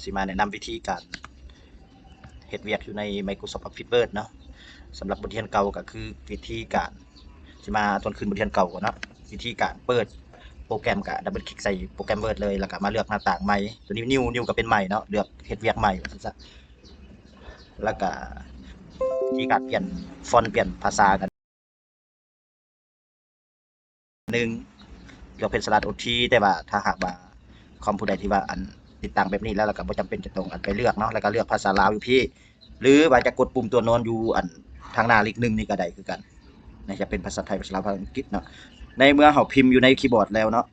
ຊິມາແນະນຳວິທີການເຮັດວຽກຢູ່ໃນ Microsoft Office Word ເນາະ. ສຳລັບບົດຮຽນເກົ່າກໍຄືວິທີການ ຊິມາທວນຄືນບົດຮຽນເກົ່າກ່ອນເນາະ, ວິທີການເປີດໂປຣແກຣມ ກໍດັບເບິນຄລິກໃສ່ໂປຣແກຣມ Word ເລີຍ ແລ້ວກໍມາເລືອກໜ້າຕ່າງໃໝ່. ຕົວນີ້ New New ກໍເປັນໃໝ່ເນາະ, ເລືອກເຮັດວຽກໃໝ່ວ່າຊັ້ນຊະ. ແລ້ວກໍວິທີການປ່ຽນຟອນ ປ່ຽນພາສາກໍ ໜຶ່ງ ເລືອກເພນສະລັດໂອທີ ແຕ່ວ່າຖ້າຫາກວ່າຄອມຜູ້ໃດທີ່ວ່າອັນຕິດຕັ້ງແບບນີ້ແລ້ວ ແລ້ວກໍບໍ່ຈຳເປັນຈະຕ້ອງອັນໄປເລືອກເນາະ, ແລ້ວກໍເລືອກພາສາລາວຢູ່ພີ້ ຫຼືວ່າຈະກົດປຸ່ມຕົວນອນຢູ່ອັນທາງໜ້າເລກໜຶ່ງນີ້ກໍໄດ້ຄືກັນ. ນີ້ຈະເປັນພາສາໄທ ພາສາລາວ ພາສາອັງກິດເນາະ. ໃນເມື່ອເຮົາພິມຢູ່ໃນຄີບອດແລ້ວເນາະ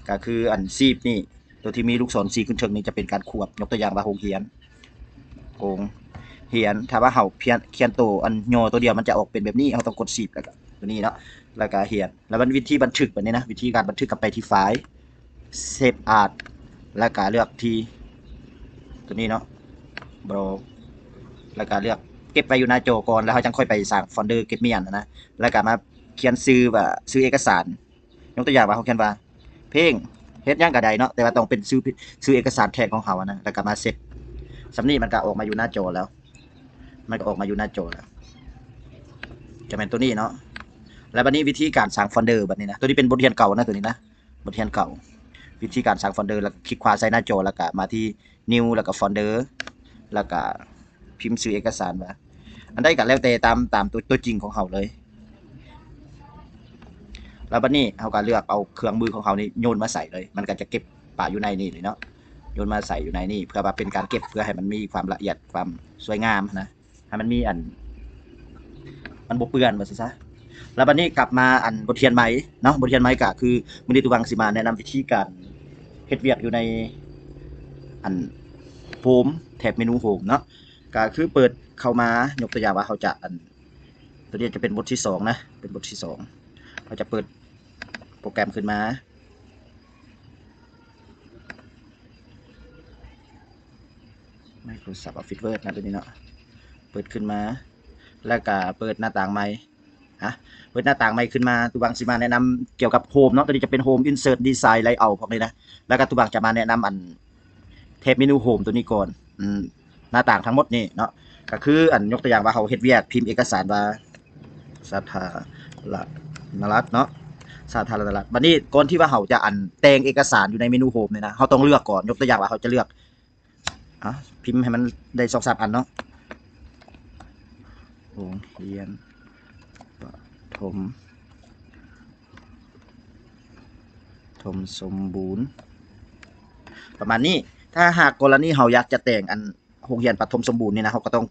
ກໍຄືອັນ Shift ນີ້ ຕົວທີ່ມີລູກສອນຊີ້ຂຶ້ນເທິງນີ້ຈະເປັນການຂວບ, ຍົກຕົວຢ່າງວ່າໂຮງຮຽນ ໂຮງຮຽນ. ຖ້າວ່າເຮົາຂຽນ ຂຽນໂຕອັນຫຍໍ້ໂຕດຽວ ມັນຈະອອກເປັນແບບນີ້, ເຮົາຕ້ອງກົດ Shift ແລ້ວກໍຕົວນີ້ເນາະ ແລ້ວກໍຮຽນ. ແລ້ວມັນວິທີບັນທຶກບັດນີ້ນະ, ວິທີການບັນທຶກກໍໄປທີ່ File Save As ແລ້ວກໍເລືອກທີ່ຕົວນີ້ເນາະ Browse ແລ້ວກໍເລືອກເກັບໄວ້ຢູ່ໜ້າຈໍກ່ອນ ແລ້ວເຮົາຈັ່ງຄ່ອຍໄປສ້າງໂຟນເດີເກັບມ້ຽນນະ, ແລ້ວກໍມາຂຽນຊື່ວ່າ ຊື່ເອກະສານ ຍົກຕົວຢ່າງວ່າເຮົາຂຽນວ່າ ເພງ ເຮັດຫຍັງກໍໄດ້ເນາະ, ແຕ່ວ່າຕ້ອງເປັນຊື່ ຊື່ເອກະສານແທນຂອງເຮົານະ, ແລ້ວກໍມາເຊັບ. ສ່ຳນີ້ມັນກໍອອກມາຢູ່ໜ້າຈໍແລ້ວ, ມັນກໍອອກມາຢູ່ໜ້າຈໍແລ້ວ. ຈະແມ່ນຕົວນີ້ເນາະ. ແລ້ວບັດນີ້ວິທີການສ້າງໂຟນເດີບັດນີ້ນະ, ຕົວນີ້ເປັນບົດຮຽນເກົ່ານະ, ຕົວນີ້ນະ ບົດຮຽນເກົ່າ. ວິທີການສ້າງໂຟນເດີ ແລ້ວກໍຄລິກຂວາໃສ່ໜ້າຈໍ ແລ້ວກໍມາທີ່ New ແລ້ວກໍ Folder ແລ້ວກໍພິມຊື່ເອກະສານວ່າ ອັນໃດກໍແລ້ວແຕ່ຕາມ ຕາມຕົວ ຕົວຈິງຂອງເຮົາເລີຍ. ແລ້ວບັດນີ້ເຮົາກໍເລືອກເອົາເຄື່ອງມືຂອງເຮົານີ້ໂຍນມາໃສ່ເລີຍ, ມັນກໍຈະເກັບປະຢູ່ໃນນີ້ເລີຍເນາະ, ໂຍນມາໃສ່ຢູ່ໃນນີ້ ເພື່ອວ່າເປັນການເກັບ ເພື່ອໃຫ້ມັນມີຄວາມລະອຽດ ຄວາມສວຍງາມນະ. ໃຫ້ມັນມີອັນ ມັນບໍ່ເປື້ອນວ່າຊັ້ນຊະ. ແລ້ວບັດນີ້ກັບມາອັນບົດຮຽນໃໝ່ເນາະ, ບົດຮຽນໃໝ່ກໍຄືມື້ນີ້ຕູວັງຊິມາແນະນຳວິທີການເຮັດວຽກຢູ່ໃນອັນ Home ແຖບເມນູ Home ເນາະ, ກໍຄືເປີດເຂົ້າມາ ຍົກຕົວຢ່າງວ່າເຮົາຈະອັນ ຕົວນີ້ຈະເປັນບົດທີສອງນະ, ເປັນບົດທີສອງ ເຮົາຈະເປີດໂປຣແກຣມຂຶ້ນມາ Microsoft Office Word ນະ ຕົວນີ້ເນາະ, ເປີດຂຶ້ນມາ ແລ້ວກະເປີດໜ້າຕ່າງໃໝ່. ຮະ ເປີດໜ້າຕ່າງໃໝ່ຂຶ້ນມາ, ຕູວັງຊິມາແນະນຳກ່ຽວກັບ Home ເນາະ, ຕົວນີ້ຈະເປັນ Home Insert Design Layout ພວກນີ້ນະ, ແລ້ວກະຕູວັງຈະມາແນະນຳອັນ ແຖບເມນູ Home ຕົວນີ້ກ່ອນ. ອືມ ໜ້າຕ່າງທັງໝົດນີ້ເນາະ ກໍຄືອັນ ຍົກຕົວຢ່າງວ່າເຮົາເຮັດວຽກພິມເອກະສານວ່າ ສາທາລະນະລັດເນາະ, ສາທາລະນະລັດ. ບັດນີ້ກ່ອນທີ່ວ່າເຮົາຈະອັນ ແຕ່ງເອກະສານຢູ່ໃນເມນູ Home ນີ້ນະ, ເຮົາຕ້ອງເລືອກກ່ອນ. ຍົກຕົວຢ່າງວ່າເຮົາຈະເລືອກ ອ່າ ພິມໃຫ້ມັນໄດ້ສອງສາມອັນເນາະ, ໂຮງຮຽນປະຖົມ ຖົມສົມບູນ ປະມານນີ້. ຖ້າຫາກກໍລະນີເຮົາຢາກຈະແຕ່ງອັນໂຮງຮຽນປະຖົມສົມບູນນີ້ນະ, ເຮົາກໍຕ້ອງ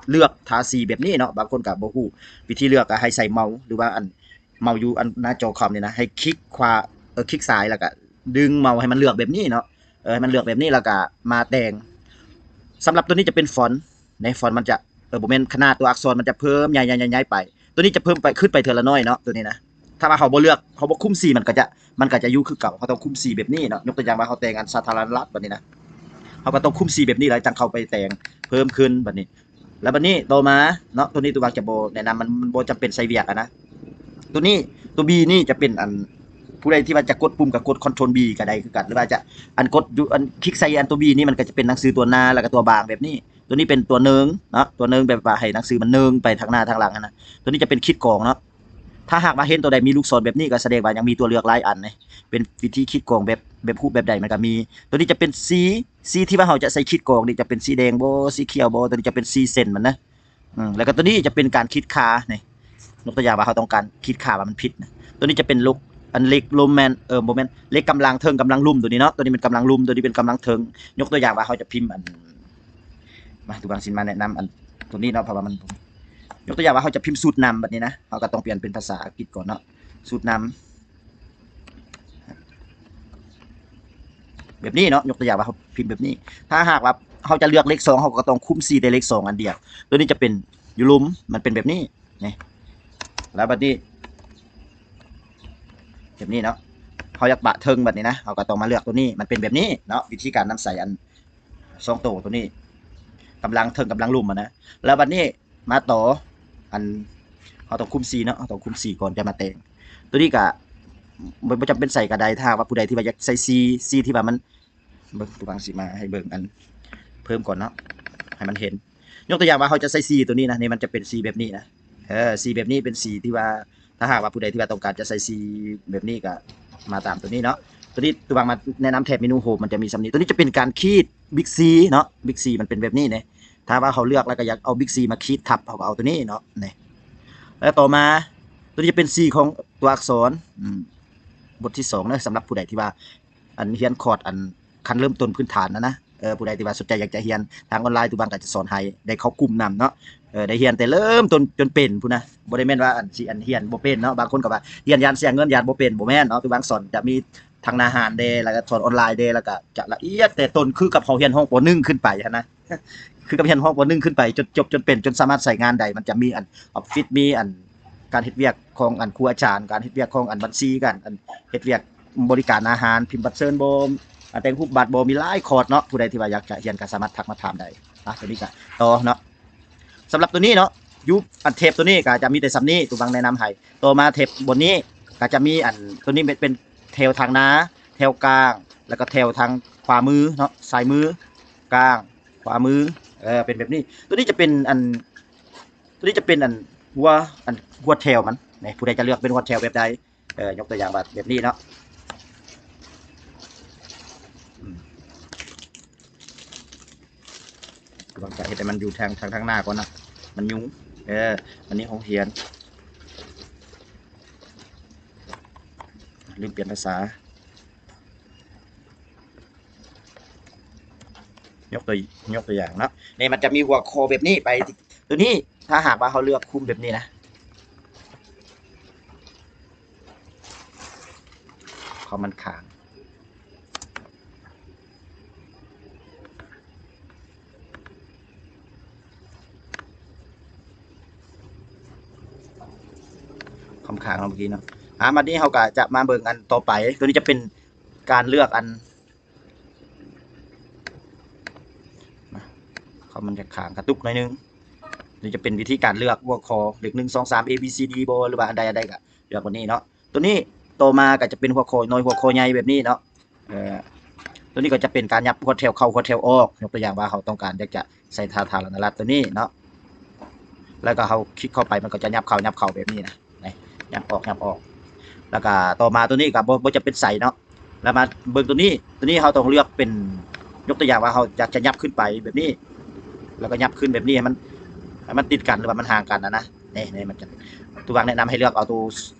ເລືອກທາສີແບບນີ້ເນາະ. ບາງຄົນກໍບໍ່ຮູ້ວິທີເລືອກ, ກໍໃຫ້ໃຊ້ເມົາສ໌ ຫຼືວ່າອັນເມົາສ໌ຢູ່ອັນໜ້າຈໍຄອມນີ້ນະ, ໃຫ້ຄລິກຂວາ ເອີ ຄລິກຊ້າຍ ແລ້ວກໍດຶງເມົາສ໌ໃຫ້ມັນເລືອກແບບນີ້ເນາະ, ເອີ ໃຫ້ມັນເລືອກແບບນີ້ ແລ້ວກໍມາແຕ່ງ. ສຳລັບຕົວນີ້ຈະເປັນຟອນ ໃນຟອນມັນຈະ ເອີ ບໍ່ແມ່ນຂະໜາດຕົວອັກສອນ ມັນຈະເພີ່ມໃຫຍ່ໆໆໄປ. ຕົວນີ້ຈະເພີ່ມໄປ ຂຶ້ນໄປເທື່ອລະໜ້ອຍເນາະ ຕົວນີ້ນະ. ຖ້າວ່າເຮົາບໍ່ເລືອກ ເຮົາບໍ່ຄຸມສີ ມັນກໍຈະ ມັນກໍຈະຢູ່ຄືເກົ່າ. ເຮົາຕ້ອງຄຸມສີແບບນີ້ເນາະ. ຍົກຕົວຢ່າງວ່າເຮົາແຕ່ງອັນສາທາລະນະລັດແບບນີ້ນະ, ເຮົາກໍຕ້ອງຄຸມສີແບບນີ້ ແລ້ວຈັ່ງເຂົ້າໄປແຕ່ງເພີ່ມຂຶ້ນບັດນີ້. ແລ້ວບັດນີ້ຕໍ່ມາເນາະ ຕົວນີ້ຕູວັງຈະບໍ່ແນະນຳ, ມັນ ມັນບໍ່ຈຳເປັນໃສ່ວຽກຫັ້ນນະ. ຕົວນີ້ ຕົວບີນີ້ຈະເປັນອັນ ຜູ້ໃດທີ່ວ່າຈະກົດປຸ່ມກໍກົດຄອນໂທຣນບີກໍໄດ້ຄືກັນ ຫຼືວ່າຈະອັນກົດຢູ່ອັນຄລິກໃສ່ອັນຕົວບີນີ້ ມັນກໍຈະເປັນໜັງສືຕົວໜ້າ ແລ້ວກໍຕົວບາງແບບນີ້. ຕົວນີ້ເປັນຕົວເນີງເນາະ, ຕົວເນີງແບບວ່າໃຫ້ໜັງສືມັນເນີງໄປທາງໜ້າທາງຫຼັງຫັ້ນນະ. ຕົວນີ້ຈະເປັນຂີດກອງເນາະ. ຖ້າຫາກວ່າເຫັນຕົວໃດມີລູກສອນແບບນີ້ ກໍສະແດງວ່າຍັງມີຕົວເລືອກຫຼາຍອັນເດ້. ເປັນວິທີຂີດກອງແບບ ແບບຮູບແບບໃດມັນກໍມີ. ຕົວນີ້ຈະເປັນສີ ສີທີ່ວ່າເຮົາຈະໃສ່ຂີດກອງນີ້ຈະເປັນສີແດງບໍ່ ສີຂຽວບໍ່, ຕົວນີ້ຈະເປັນສີເສັ້ນມັນນະ. ອືມ ແລ້ວກໍຕົວນີ້ຈະເປັນການຂີດຄ່ານີ້. ຍົກຕົວຢ່າງວ່າເຮົາຕ້ອງການຂີດຄ່າວ່າມັນຜິດນະ. ຕົວນີ້ຈະເປັນລົກ ອັນເລັກລົມແມ່ນ ເອີ ບໍ່ແມ່ນ ເລັກກຳລັງເທິງ ກຳລັງລຸ່ມ ຕົວນີ້ເນາະ. ຕົວນີ້ເປັນກຳລັງລຸ່ມ ຕົວນີ້ເປັນກຳລັງເທິງ. ຍົກຕົວຢ່າງວ່າເຮົາຈະພິມອັນ ມາ ຕູວັງຊິມາແນະນຳອັນຕົວນີ້ເນາະ ເພາະວ່າມັນ ຍົກຕົວຢ່າງວ່າເຮົາຈະພິມສູດນຳບັດນີ້ນະ, ເຮົາກໍຕ້ອງປ່ຽນເປັນພາສາອັງກິດກ່ອນເນາະ ສູດນຳ ແບບນີ້ເນາະ. ຍົກຕົວຢ່າງວ່າເຮົາພິມແບບນີ້ ຖ້າຫາກວ່າເຮົາຈະເລືອກເລກສອງ ເຮົາກໍຕ້ອງຄຸມສີແຕ່ເລກສອງອັນດຽວ. ຕົວນີ້ຈະເປັນຢູ່ລຸ່ມ ມັນເປັນແບບນີ້ນີ້ ແລ້ວບັດນີ້ ແບບນີ້ເນາະ. ເຮົາຢາກປະເທິງບັດນີ້ນະ ເຮົາກໍຕ້ອງມາເລືອກຕົວນີ້ ມັນເປັນແບບນີ້ເນາະ. ວິທີການນຳໃຊ້ອັນສອງໂຕຕົວນີ້ ກຳລັງເທິງ ກຳລັງລຸ່ມຫັ້ນນະ. ແລ້ວບັດນີ້ ມາຕໍ່ ອັນ ເຮົາຕ້ອງຄຸມສີເນາະ, ເຮົາຕ້ອງຄຸມສີກ່ອນຈະມາແຕ່ງ. ຕົວນີ້ກະ ບໍ່ ບໍ່ຈຳເປັນໃສ່ກະໄດ້ ຖ້າຫາກວ່າຜູ້ໃດທີ່ວ່າຢາກໃສ່ສີ ສີທີ່ວ່າມັນ ເບິ່ງ ຕູວັງຊິມາໃຫ້ເບິ່ງອັນ ເພີ່ມກ່ອນເນາະ ໃຫ້ມັນເຫັນ. ຍົກຕົວຢ່າງວ່າເຮົາຈະໃສ່ສີຕົວນີ້ນະ ນີ້ມັນຈະເປັນສີແບບນີ້ນະ ເອີ ສີແບບນີ້ເປັນສີທີ່ວ່າ ຖ້າຫາກວ່າຜູ້ໃດທີ່ວ່າຕ້ອງການຈະໃສ່ສີແບບນີ້ກໍມາຕາມຕົວນີ້ເນາະ. ຕົວນີ້ ຕົວຫວ່າງມາແນະນຳແຖບເມນູໂຮມ ມັນຈະມີສ່ຳນີ້. ຕົວນີ້ຈະເປັນການຂີດບິກຊີເນາະ ບິກຊີມັນເປັນແບບນີ້ເນາະ. ຖ້າວ່າເຮົາເລືອກແລ້ວກໍຢາກເອົາບິກຊີມາຂີດທັບ ເຮົາກໍເອົາຕົວນີ້ເນາະ ນີ້ ແລ້ວຕໍ່ມາ ຕົວນີ້ຈະເປັນສີຂອງຕົວອັກສອນ ອືມ ບົດທີສອງເນາະ ສຳລັບຜູ້ໃດທີ່ວ່າ ອັນຮຽນຄອດ ອັນ ຂັ້ນເລີ່ມຕົ້ນພື້ນຖານນະນະ ເອີ ຜູ້ໃດທີ່ວ່າສົນໃຈຢາກຈະຮຽນທາງອອນລາຍ ຕູບັງກໍຈະສອນໃຫ້ໄດ້ເຂົ້າກຸ່ມນຳເນາະ ເອີ ໄດ້ຮຽນແຕ່ເລີ່ມຕົ້ນຈົນເປັນພຸ້ນນະ ບໍ່ໄດ້ແມ່ນວ່າ ອັນ ຊິ ອັນ ຮຽນບໍ່ເປັນເນາະ. ບາງຄົນກໍວ່າຮຽນຢ້ານເສຍເງິນ ຢ້ານບໍ່ເປັນ ບໍ່ແມ່ນເນາະ. ຕູບັງສອນຈະມີທັງໜ້າຮ້ານເດ້ ແລ້ວກໍສອນອອນລາຍເດ້ ແລ້ວກໍຈະລະອຽດແຕ່ຕົ້ນ ຄືກັບເຮົາຮຽນຫ້ອງ ປໍໜຶ່ງ ຂຶ້ນໄປຫັ້ນນະ ຄືກັບຮຽນຫ້ອງ ປໍໜຶ່ງ ຂຶ້ນໄປ ຈົນຈົບ ຈົນເປັນ ຈົນສາມາດໃຊ້ງານໄດ້. ມັນຈະມີ ອັນ ອອບຟິດ ມີ ອັນ ການເຮັດວຽກຂອງ ອັນ ຄູອາຈານ ການເຮັດວຽກຂອງ ອັນ ບັນຊີ ການ ອັນ ເຮັດວຽກບໍລິການອາຫານ ພິມບັດເຊີນບໍ ອາ ແຕ່ງຮູບບັດບໍ ມີຫຼາຍຄອດເນາະ. ຜູ້ໃດທີ່ວ່າຢາກຈະຮຽນກໍສາມາດທັກມາຖາມໄດ້. ອ່ະ ຕົວນີ້ກໍຕໍ່ເນາະ ສຳລັບຕົວນີ້ເນາະ ຢູ່ ອັນ ແຖບຕົວນີ້ກໍຈະມີແຕ່ສ່ຳນີ້ ຕູບັງແນະນຳໃຫ້. ຕໍ່ມາແຖບບົນນີ້ກໍຈະມີ ອັນ ຕົວນີ້ເປັນ ເປັນແຖວທາງໜ້າ ແຖວກາງ ແລ້ວກໍແຖວທາງຂວາມືເນາະ ຊ້າຍມື ກາງ ຂວາມື ເອີ ເປັນແບບນີ້. ຕົວນີ້ຈະເປັນ ອັນ ຕົວນີ້ຈະເປັນ ອັນ ຫົວ ອັນ ຫົວແຖວມັນ ນີ້ ຜູ້ໃດຈະເລືອກເປັນຫົວແຖວແບບໃດ ເອີ ຍົກຕົວຢ່າງວ່າແບບນີ້ເນາະ ອືມ ກຳລັງຈະເຮັດໃຫ້ມັນຢູ່ທາງ ທາງ ທາງໜ້າກ່ອນນະ ມັນຫຍຸ້ງ ເອີ ອັນນີ້ຫ້ອງຮຽນ ລືມປ່ຽນພາສາ ຍົກຕົວ ຍົກຕົວຢ່າງເນາະ ນີ້ມັນຈະມີຫົວຂໍ້ແບບນີ້ໄປ ຕົວນີ້ ຖ້າຫາກວ່າເຮົາເລືອກຄຸມແບບນີ້ນະ ຄອມມັນຄ້າງ ຄອມຄ້າງເນາະ ເມື່ອກີ້ເນາະ. ອ່າ ບັດນີ້ເຮົາກໍຈະມາເບິ່ງອັນຕໍ່ໄປ ຕົວນີ້ຈະເປັນການເລືອກອັນ ຄອມມັນຈະຄ້າງກະຕຸກໜ້ອຍໜຶ່ງ. ນີ້ຈະເປັນວິທີການເລືອກຫົວຂໍ້ ເລກ ໜຶ່ງ ສອງ ສາມ ເອ ບີ ຊີ ດີ ບໍ ຫຼືວ່າອັນໃດອັນໃດກໍເລືອກແບບນີ້ເນາະ. ຕົວນີ້ຕໍ່ມາກໍຈະເປັນຫົວຂໍ້ນ້ອຍ ຫົວຂໍ້ໃຫຍ່ແບບນີ້ເນາະ. ເອີ ຕົວນີ້ກໍຈະເປັນການຫຍັບຫົວແຖວເຂົ້າ ຫົວແຖວອອກ. ຍົກຕົວຢ່າງວ່າເຮົາຕ້ອງການຢາກຈະໃສ່ສາທາລະນະລັດຕົວນີ້ເນາະ ແລ້ວກໍເຮົາຄລິກເຂົ້າໄປ ມັນກໍຈະຫຍັບເຂົ້າ ຫຍັບເຂົ້າແບບນີ້ນະ. ນີ້ ຫຍັບອອກ ຫຍັບອອກ ແລ້ວກໍຕໍ່ມາຕົວນີ້ກໍບໍ່ ບໍ່ຈຳເປັນໃສ່ເນາະ. ແລ້ວມາເບິ່ງຕົວນີ້ ຕົວນີ້ເຮົາຕ້ອງເລືອກເປັນ ຍົກຕົວຢ່າງວ່າເຮົາຢາກຈະຫຍັບຂຶ້ນໄປແບບນີ້ ແລ້ວກໍຫຍັບຂຶ້ນແບບນີ້ ໃຫ້ມັນ ໃຫ້ມັນຕິດກັນ ຫຼືວ່າມັນຫ່າງກັນນະນະ. ນີ້ ນີ້ມັນຈະ ຕູບັງແນະນຳໃຫ້ເລືອກເອົາໂຕ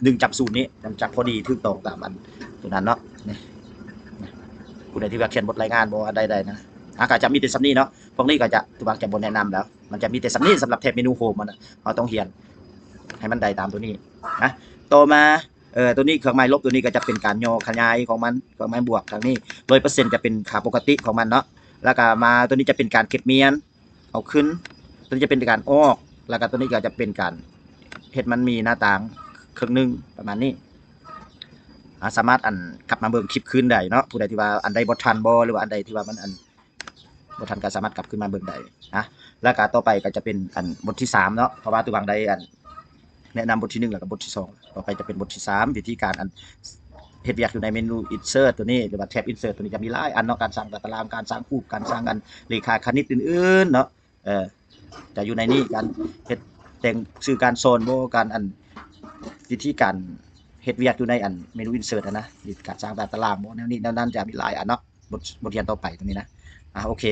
ໜຶ່ງຈັບສູນນີ້ ມັນຈະພໍດີຖືກຕ້ອງຕາມອັນຕົວນັ້ນເນາະ. ນີ້ ຜູ້ໃດທີ່ວ່າຂຽນບົດລາຍງານບໍ ອັນໃດໆນະ ອາ ກໍຈະມີແຕ່ສ່ຳນີ້ເນາະ. ພວກນີ້ກໍຈະ ຕູບັງຈະບໍ່ແນະນຳແລ້ວ ມັນຈະມີແຕ່ສ່ຳນີ້ ສຳລັບແຖບເມນູໂຮມມັນນະ ເຮົາຕ້ອງຮຽນໃຫ້ມັນໄດ້ຕາມຕົວນີ້ນະ. ຕໍ່ມາ ເອີ ຕົວນີ້ເຄື່ອງໝາຍລົບ ຕົວນີ້ກໍຈະເປັນການຫຍໍ້ຂະຫຍາຍຂອງມັນ ເຄື່ອງໝາຍບວກທາງນີ້ ຮ້ອຍເປີເຊັນຈະເປັນຄ່າປົກກະຕິຂອງມັນເນາະ. ແລ້ວກໍມາຕົວນີ້ຈະເປັນການເກັບມ້ຽນເອົາຄືນ ຕົວນີ້ຈະເປັນການອອກ ແລ້ວກໍຕົວນີ້ກໍຈະເປັນການເຮັດມັນມີໜ້າຕ່າງເຄິ່ງໜຶ່ງປະມານນີ້. ອາ ສາມາດອັນກັບມາເບິ່ງຄລິບຄືນໄດ້ເນາະ ຜູ້ໃດທີ່ວ່າອັນໃດບໍ່ທັນບໍ ຫຼືວ່າອັນໃດທີ່ວ່າມັນອັນ ບໍ່ທັນກໍສາມາດກັບຄືນມາເບິ່ງໄດ້ນະ. ແລ້ວກໍຕໍ່ໄປກໍຈະເປັນອັນບົດທີສາມເນາະ ເພາະວ່າຕູບັງໄດ້ອັນແນະນຳບົດທີໜຶ່ງ ແລ້ວກໍບົດທີສອງ ຕໍ່ໄປຈະເປັນບົດທີສາມ ວິທີການອັນເຮັດວຽກຢູ່ໃນເມນູ insert ຕົວນີ້ ຫຼືວ່າແທັບ insert ຕົວນີ້ຈະມີຫຼາຍອັນເນາະ ການສ້າງຕາຕະລາງ ການສ້າງຮູບ ການສ້າງອັນເລຂາຄະນິດອື່ນໆເນາະ. ເອີ ຈະຢູ່ໃນນີ້ ການເຮັດແຕ່ງຊື່ການສອນບໍ ການອັນ ວິທີການເຮັດວຽກຢູ່ໃນອັນເມນູ insert ຫັ້ນນະ ການສ້າງຕາຕະລາງບໍ ແນວນີ້ແນວນັ້ນ ຈະມີຫຼາຍອັນເນາະ. ບົດ ບົດຮຽນຕໍ່ໄປຕົວນີ້ນະ ອາ ໂອເຄ.